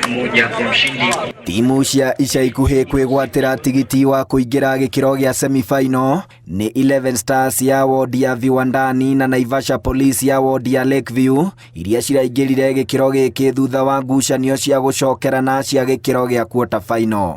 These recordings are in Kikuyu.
1 kwa mshindi. Timu cia ica ikuhĩ kwĩgwatĩra tigiti wa kũingĩra gĩkĩro gĩa semi-final nĩ 11 Stars ya wodi ya Viwandani na Naivasha Police ya wodi ya Lakeview iria ciraingĩrire gĩkĩro gĩkĩ thutha wa ngucanio cia gũcokerana cia gĩkĩro gĩa quarter final.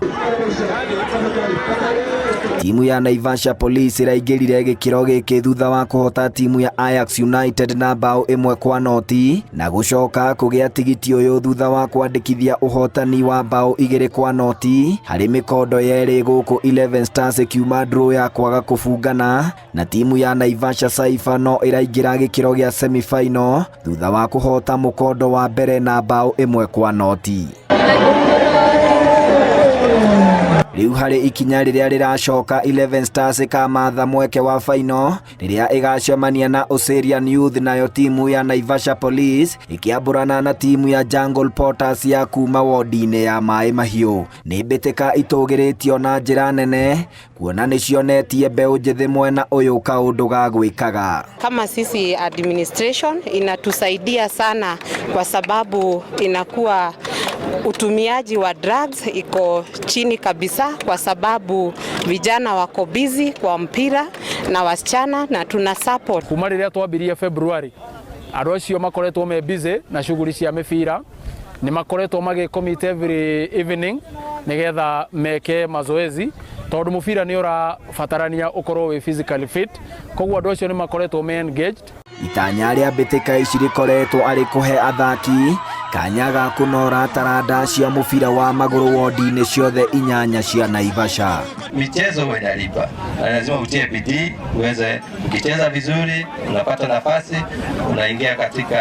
Timu ya Naivasha Police ĩraingĩrire gĩkĩro gĩkĩ thutha wa kũhota timu ya Ajax United na bao 1-0 na gũcoka kũgĩa tigiti ũyũ thutha wa kwandĩkithia ũhotani wa bao 2-0 harĩ mĩkondo yerĩ, gũkũ 11 Stars ĩkiuma draw ya kwaga kũbungana na timu ya Naivasha Saifa, no ĩraingĩra gĩkĩro gĩa semi-final thutha wa kũhota mũkondo wa mbere na bao 1-0. Rĩu harĩ ikinya rĩrĩa rĩracoka, 11 Stars ĩkamatha mweke wa final rĩrĩa ĩgacemania na Oserian Youth, nayo timu ya Naivasha Police ĩkĩambũrana na timu ya Jungle Potters ya kuma wodi-inĩ ya Maĩ Mahiũ. Nĩ mbĩtĩka itũgĩrĩtio na njĩra nene kuona nĩcionetie mbeũ njĩthĩ mwena ũyũ kaũndũ ga gwĩkaga. Kama sisi administration inatusaidia sana kwa sababu inakuwa utumiaji wa drugs iko chini kabisa, kwa sababu vijana wako busy kwa mpira na wasichana na tuna support. Kuma rĩrĩa twambirie February, andũ acio makoretwo me busy na shughuli cia mĩbira, nĩ makoretwo magĩ every evening nĩgetha meke mazoezi, tondũ mũbira nĩ ũrabatarania ũkorwo wĩ physically fit. Koguo andũ acio nĩ makoretwo me engaged. Itanya rĩa mbĩtĩka ici rĩkoretwo arĩ kũhe athaki kanya ga kũnora taranda cia mũbira wa magũrũ wodi-inĩ ciothe inyanya cia Naivasha. Michezo huwa inalipa na lazima utie bidii uweze. Ukicheza vizuri unapata nafasi, unaingia katika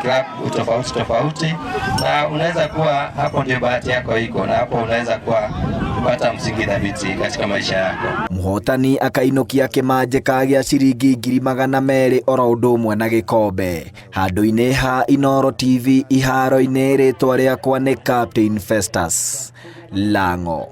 club tofauti tofauti, na unaweza kuwa hapo ndio bahati yako iko, na hapo unaweza kuwa kupata msingi thabiti katika maisha yako. Mũhotani akainũkia kĩmanjĩka gĩa ciringi 200,000 oro ũndũ ũmwe na gĩkombe. Handũ-inĩ ha Inooro TV iharo-inĩ, rĩtwa rĩakwa nĩ Captain Festus Lango.